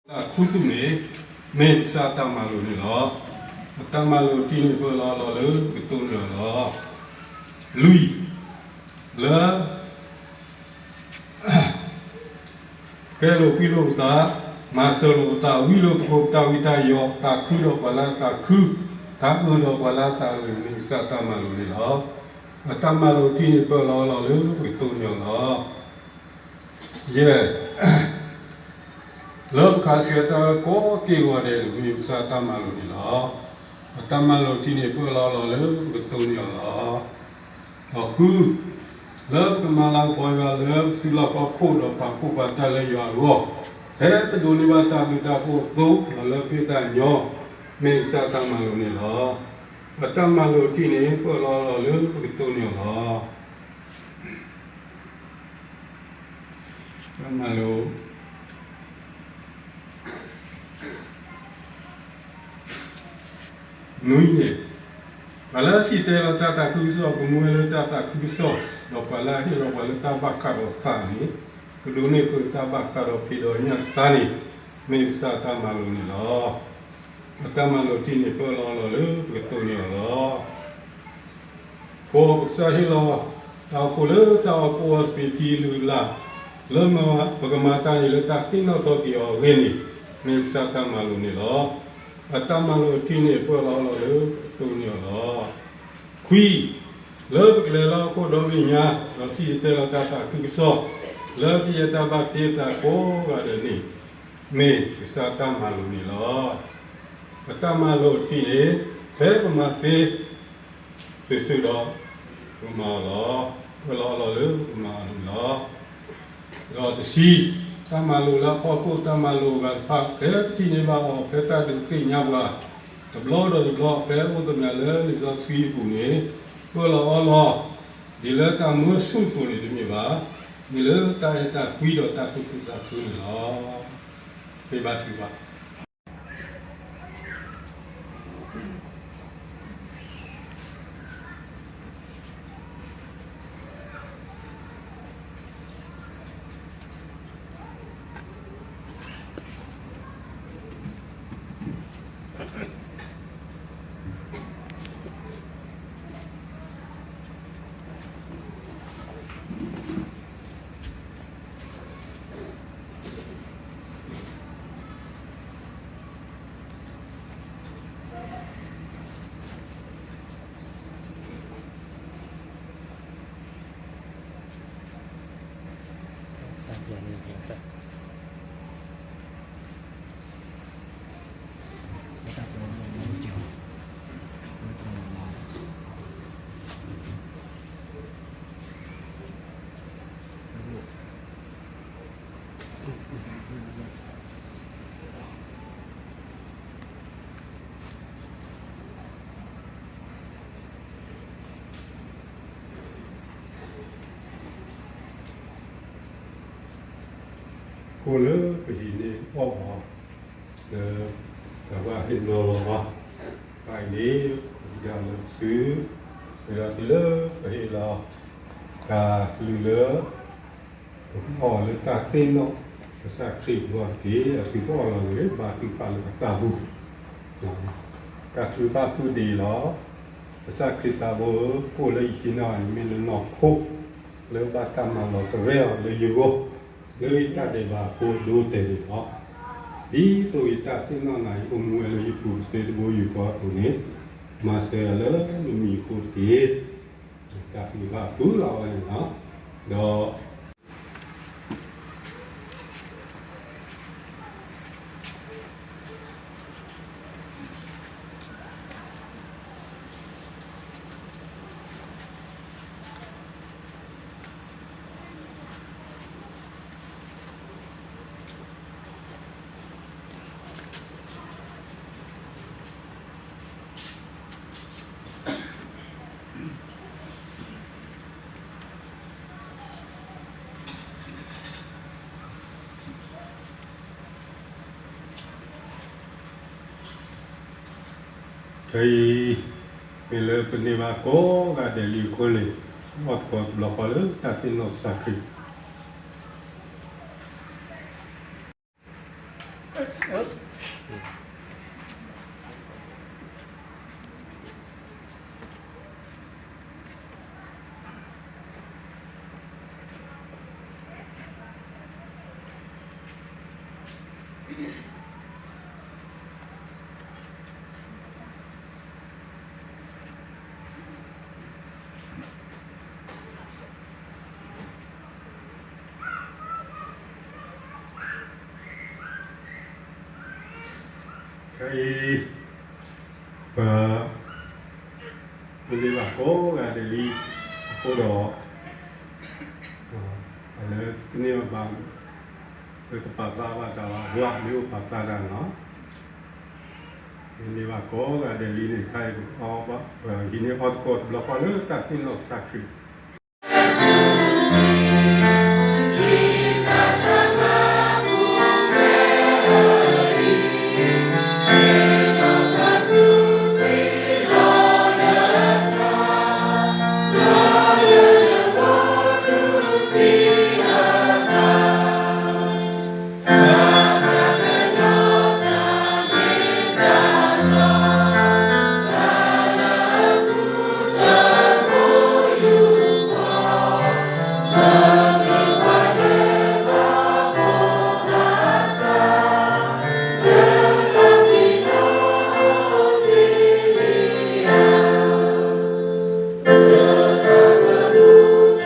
တၢ်ခူသူၣ်န့ၣ် မ့ၢ်ကစၢ်တၢ်မၤလိာ်န့ၣ်လီၤ. အတၢ်မၤလိာ်တထံၣ်န့ၣ် ပၢၢ်လီၤအီလီၤလၢပကတိၢ်န့ၢ်အီၤလီၤ. လွံၢ်, လၢ ကဲလိာ်ကွံလိာ်ပသး, မၤစၢၤလိာ်ပသး, ဝံလိာ်သကိးပတၢ်ဝံတၢ်ယိး, သးခုဒီးပှၤလၢအသးခု, သးအုးဒီးပှၤလၢအသးအုးန့ၣ် မ့ၢ်ကစၢ်တၢ်မၤလိာ်န့ၣ်လီၤ. အတၢ်မၤလိာ်တထံၣ်န့ၣ် ပၢၢ်လီၤအီလီၤလၢပကတိၢ်န့ၢ်အီၤလီၤ. ယဲၢ်, လၢပခးဆူတၢ်အၢကိးက့ၢ်ဂီၤဒဲးန့ၣ် မ့ၢ်ကစၢ်တၢ်မၤလိာ်န့ၣ်လီၤ. အတၢ်မၤလိာ်တထံၣ်န့ၣ် ပၢၢ်လီၤအီလီၤလၢပကတိၢ်န့ၢ်အီၤလီၤ. ဒီးဃု, လၢပကမၤလၤကပီၤယွၤလၢပစုလီၢ်ခီၣ်ခိၣ်ဒီးပာ်ဖှိၣ်ပာ်တၢ်လၢယွၤအဂီၢ်, ဖဲပဒိးန့ၢ်ဘၣ်တၢ်ဘျုးတၢ်ဖှိၣ်အသိး ဒီးလၢပသးညီ, မ့ၢ်ကစၢ်တၢ်မၤလိာ်န့ၣ်လီၤ. အတၢ်မၤလိာ်တထံၣ်န့ၣ် ပၢၢ်လီၤအီလီၤလၢပကတိၢ်န့ၢ်အီၤလီၤ. တၢ်မၤလိာ် နွံန့ၣ်, ပှၤလၢအစံၣ်တဲၤလီၤတၢ်သးခုကစီၣ် ကမူဝဲလၢတၢ်သးခုကစီၣ်, ဒီးပှၤလၢအဟ့ၣ်လီၤပှၤလၢတၢ်ဘၣ်ဃးဒီးသးန့ၣ်, ကဒိးန့ၢ်ဃုာ်တၢ်ဘၣ်ဃးဒီးဖံးဒီးညၣ်သါန့ၣ်, မ့ၢ်ကစၢ်တၢ်မၤလိာ်န့ၣ်လီၤ. အတၢ်မၤလိာ်တထံၣ်န့ၣ် ပၢၢ်လီၤအီလီၤလၢပကတိၢ်န့ၢ်အီၤလီၤ. ဃိး, ပကစၢ်ဟ့ၣ်လီၤတၢ်အိၣ်ဖှိၣ်လၢတၢ်အီၣ်ကိၣ်အီၣ်စပံးထံလုၢ်လၢ်, လၢပကမၤတၢ်န့ၣ်လၢတၢ်သ့ၣ်နီၣ်ထီၣ်က့ၤအီၤအဂ့ၢ်န့ၣ်, မ့ၢ်ကစၢ်တၢ်မၤလိာ်န့ၣ်လီၤ. အတၢ်မၤလိာ်တထံၣ်န့ၣ် ပၢၢ်လီၤအီလီၤလၢပကတိၢ်န့ၢ်အီၤလီၤ. ခွံ, လၢပကလဲၤလၢဟီၣ်ခိၣ်ဒီဘ့ၣ်ညါ, ဒီးစံၣ်တဲၤတဲလီၤတၢ်သးခုကစီၣ်, လၢပယဲၢ်တၢ်ဘၣ်တ့သးကိးဂၤဒဲးန့ၣ်, မ့ၢ်ကစၢ်တၢ်မၤလိာ်န့ၣ်လီၤ. အတၢ်မၤလိာ်တထံၣ်န့ၣ်, ဖဲပမၤသ့ သုးသုးဒီး ပမၤအီၤလီၤ. ပၢၢ်လီၤအီလီၤလၢပမၤအီၤန့ၣ်လီၤ. ဒီးတဆံ, တၢ်မၤလိာ်လၢအဖီခိၣ်တၢ်မၤလိာ်အဂၤတဖၣ် ဖဲပထံၣ်န့ၢ်ဘၣ်အီၤ ဖဲတၢ်ဒုးသ့ၣ်ညါပှၤ တဘျီဒီးတဘျီ ဖဲအိၣ်သမျးလၢလံာ်စီဆှံအပူၤန့ၣ်, ပၢၢ်လီၤအီလီၤ, ဒ်လၢတၢ်မၢဆူၣ်အသိးန့ၣ်တမ့ၢ်ဘၣ်, မ့ၢ်လၢတၢ်အဲၣ်တၢ်ကွံဒီးတၢ်သူၣ်ခုသးခုန့ၣ်လီၤ. ပဘါထုကဖၣ်. ဃိလၢပဟံးန့ၢ်အီၣ်အီၤ လၢ တၢ်ဘၣ်ဟ့ၣ်နီၤလီၤအီၤ, တၢ်အံၤန့ၣ် ပကဒၣ်လၢသု, ပဒီးတုၤလၢပဟ့ၣ်လီၤ တၢ်ကလုၢ်လၢ ပကအီၣ်လၢတၢ်သ့ၣ်နီၣ် ကစၢ်ခရံာ်အဂီၢ်တက့ၢ်. အသုကအီၣ်လီၤဝဲ ဘါထုကဖၣ်လၢပသးပူၤ, တၢ်ထုကဖၣ်သူၣ်ဒ့လီၤ. ကစၢ်ခရံာ်သးဘိဧၢ, ကိၣ်လၢယဟံးန့ၢ်အီၤန့ၣ် မ့ၢ်လၢနီၢ်ခိ လၢဘၣ်တၢ်မၤလီၤကရဲအီၤလၢယဂီၢ်, လၢယတၢ်ဒဲးဘးအဃိဒိတဲာ်န့ၣ်လီၤ. ဒ်သိးယတၢ်သ့ၣ်နီၣ်နၤ ယအိၣ်မူဝဲလၢယပူၤ သ့တဘိယူၢ်ဃီအသိးန့ၣ်, မၤစၢၤယၤလၢနမံၤအဃိတက့ၢ်. တၢ်ထုကဖၣ်ပူၤလီၤဝဲန့ၣ်လီၤ. ဒီး ခဲအံၤ မ့ၢ်လၢပန့ၢ်ဘၣ်ကိးဂၤဒဲးလံအဃိန့ၣ်, အီၣ်သကိးတဘျီဃီလၢတၢ်သ့ၣ်နီၣ်ကစၢ်ခရံာ်. ခဲအံၤ ပ ပမ့ၢ်ဘၣ်ကိးဂၤဒဲးလံအဃိဒီး အလၢတန့ၢ်ဘၣ် ပတပာ်ဖျါဘၣ်တၢ်ဘၣ် အဝဲမ့ၢ်အိၣ်ပာ်ဖျါတၢ်န့ၣ်လီၤ. မ့မ့ၢ်ဘၣ်ကိးဂၤဒဲးလံန့ၣ် ခဲအံၤ ပဟံးန့ၢ်အီၣ်သကိးတဘျီဃီလၢတၢ်သ့ၣ်နီၣ်ကစၢ်ခရံာ်တၢ်ဒီး ပျဲလၢဟါဒီး ဒ်န့ၣ်လီၢ်ခီဒီးစံးထီၣ်ပတြၢၤတၢ်မူခိၣ်လီ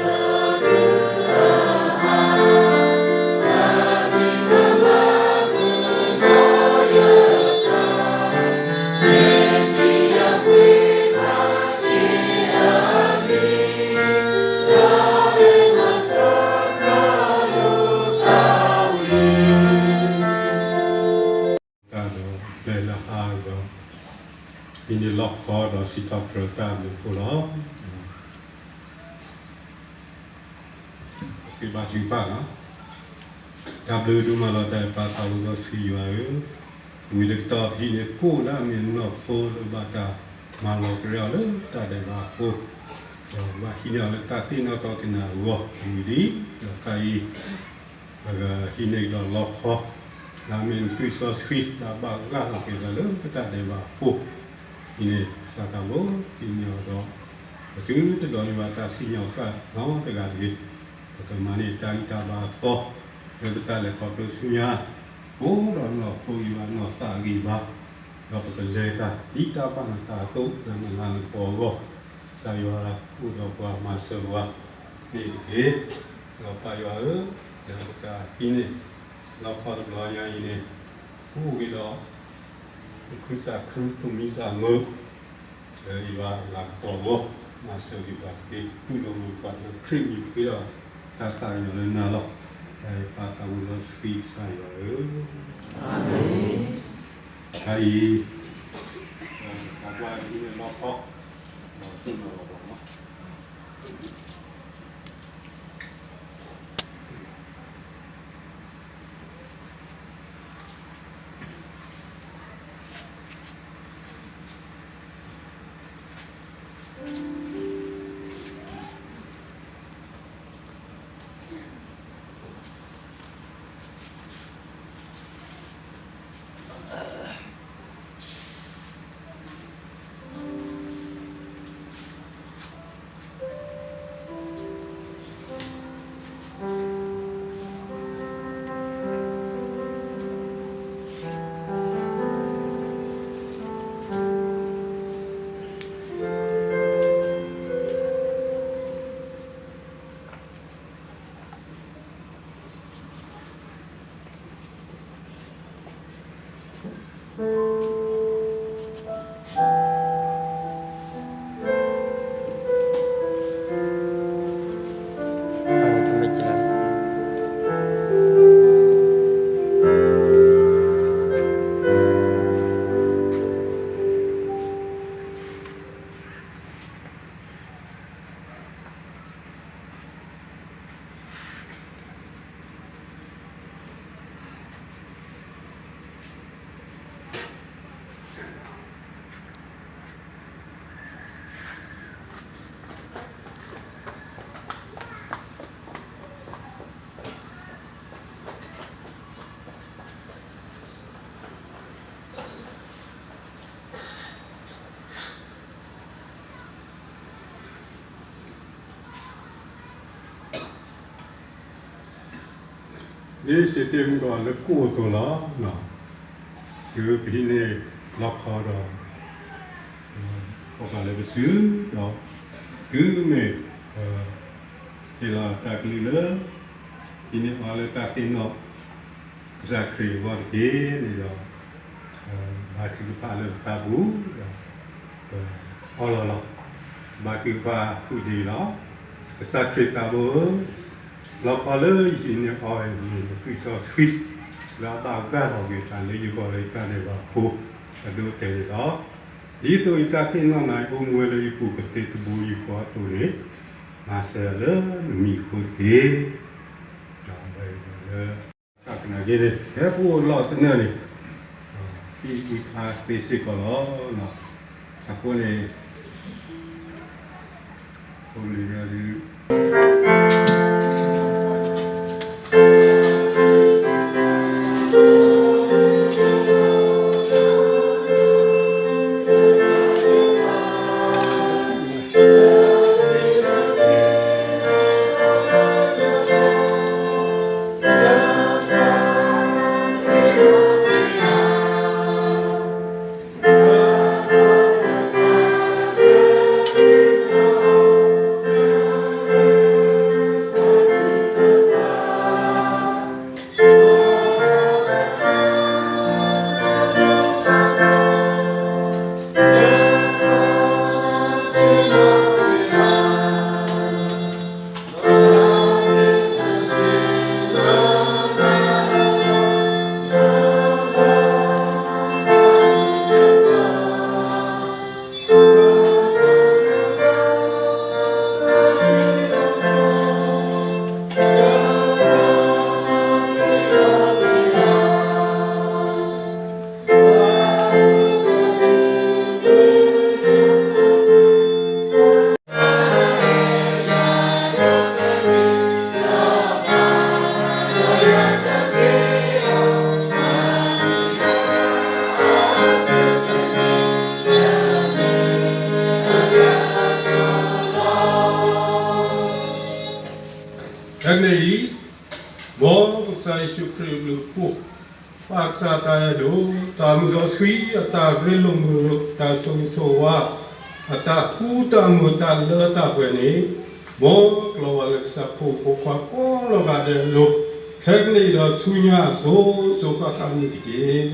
ၤ. ပကဘါထုကဖၣ်လီၤ. တၢ်ဘျုးဒိၣ်မးလီၤ တၢ်အဲၣ်ပၢ်သးဝံၤလီၤဆှံယွၤဧၢ, ဝံၤလၢကတီၢ်ဖဲန့ၣ် ကိးလၢအမ့ၢ်နလီၢ်ဖိလၢဘၣ်တၢ်မၤလီၤကရၢအီၤလၢတၢ်ဒဲးဘးအဃိ, ဒီးဘၣ်ဟံးန့ၢ်အီၤလၢတၢ်သ့ၣ်နီၣ်ထီၣ်က့ၤနၤအဂီၢ်ဝံၤလံ, ဒီးခဲအံၤ ပကဟံးန့ၢ်ကဒီးလီၢ်ခီ, လၢအမ့ၢ်နသွံၣ်စီဆှံ လၢအဘၣ်ဂၢ်လီၤက့ၤသးလၢပတၢ်ဒဲးဘးအဃိ, အံၤန့ၣ် စၢ်သးဘိ ဟံးန့ၢ်အီၤဒီး ပတုၤတဒီးန့ၢ်ဘၣ်တၢ်စံၣ်ညီၣ်ဃၣ်နီတဂၤတဂ့ၤ, ပကမၤန့ၢ်တၢ်ဂံၢ်တၢ်ဘါအသီ လၢပတၢ်လဲၤခီဖျိဆူညါ, အိၣ်ဒီးနီၢ်ခိအဂံၢ်ဘါနီၢ်သးအဂံၢ်ဘါ, ဒီးပကလဲၤတၢ်ဒ်တၢ်ပာ်နသးအသိး လၢနလၤနကပီၤအဂီၢ်, ကစၢ်ယွၤအိၣ်ဒီးပှၤမၤစၢၤပှၤန့ၣ်တက့ၢ်. ဒီးပၢ်ယွၤဧၢ, လၢပတၢ်ဟံးန့ၢ် လီၢ်ခီတဘျီညါအံၤန့ၣ်, အိၣ်က့ၤဒီး ပခုသးခု ပမံသးမုာ် လၢယွၤအလၤကပီၤအဂီၢ်, မၤစၢၤက့ၤပှၤတက့ၢ်. တူၢ်လိာ်မုာ်ပှၤလၢခရံာ်မံၤ ပဃ့ဒီးတၢ်သးကညီၤလၢနၤလီၤ. တၢ်အဲၣ်ပၢ်သးဝံၤလီၤဆှံကစၢ်ယွၤဧၢ, အၤမ့ၣ်. တခါအံၤ ပှၤကွၢ်ဒ်န့ၣ်လီၢ်ခီ ဒီးသ့ၣ်နီၣ်လီၤဘၣ်နီၤ. ဒ်စ့ၢ်ကီးမုၢ်ဒီးလၢကိၣ်အသိးလီၤ. တုၤပဟံးန့ၢ်လီခီဒီး ဃိးဃာ်လၢပစုဒီး တုၤမ့ၢ် ဟ့ၣ်လီၤတၢ်ကလုၢ်လၢ ဟံးန့ၢ်အီၤလၢတၢ်သ့ၣ်နီၣ် ကစၢ်ခရံာ်အဂီၢ်တက့ၢ်န့ၣ်ဒီး ဘါထုကဖၣ်လၢပသးပူၤဒီး အီလီၤလီၤ. ဘါထုကဖၣ်ဃုာ်ဒ်အံၤလီၤ. ကစၢ်ခရံာ်သးဘိဧၢ, လီခီလၢယဟံးန့ၢ်အီၤအံၤန့ၣ် နသွံၣ်စီဆှံ လၢအဘၣ်ဂၢ်ထီၣ်က့ၤတၢ်လၢယဂီၢ်လၢယတၢ်ဒဲးဘးဖိ အဒိအတဲာ်န့ၣ်လီၤ. ဒ်သိးယတၢ်သ့ၣ်နီၣ်နၤအံၤ အိၣ်မူဝဲလၢယပူၤကသ့တဘိယူၢ်ဃီအသိးန့ၣ် မၤစၢၤလၢနမံၤအဃိတက့ၢ်. ဒီးအဝဲလၢ တၢ်ကနၣ်က့ၤန့ၣ် ဟဲပူၤလီၢ်သနၢၣ်န့ၣ် သံကွံာ်ဖးသ့စ့ၢ်ကီးလီၤ. အဃိန့ၣ် အိၣ်လၢယၤဒုး ခဲကနံၣ်အံၤ မ်ကစၢ်ယ့ၣ်ၡူးခရံာ်အဘျုးအဖှိၣ် ပၢ်ကစၢ်တၢ်အဲၣ်ဒိး တၢ်မုာ်စီဆှံ အတၢ်ရ့လိာ်မုာ်လိာ် တၢ်ဆိၣ်ဂ့ၤဆိၣ်ဝါ အတၢ်ဃူတၢ်မုာ်တၢ်လၢတၢ်ပှဲၤန့ၣ် မ်ကလီၤဘၣ်လၢကစၢ်ဖိမုၣ်ဖိခွါကိးနီၢ်ဂၤဒဲးအလိၤ ခဲကနံၣ်အံၤဒီးဆူညါအစိၤစိၤဃၣ်ဃၣ်န့ၣ်တက့ၢ်.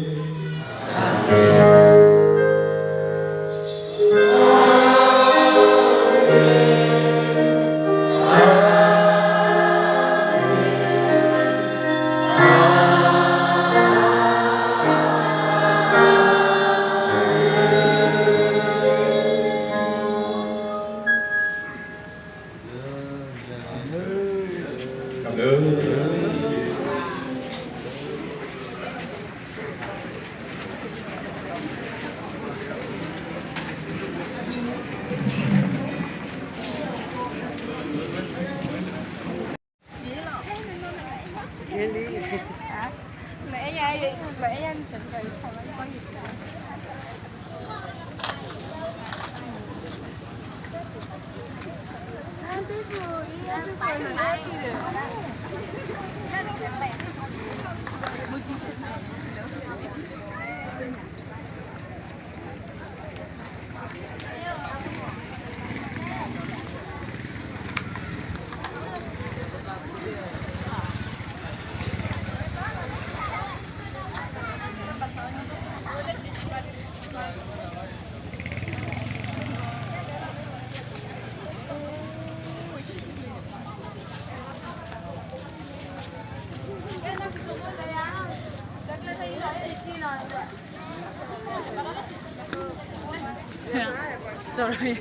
Sorry,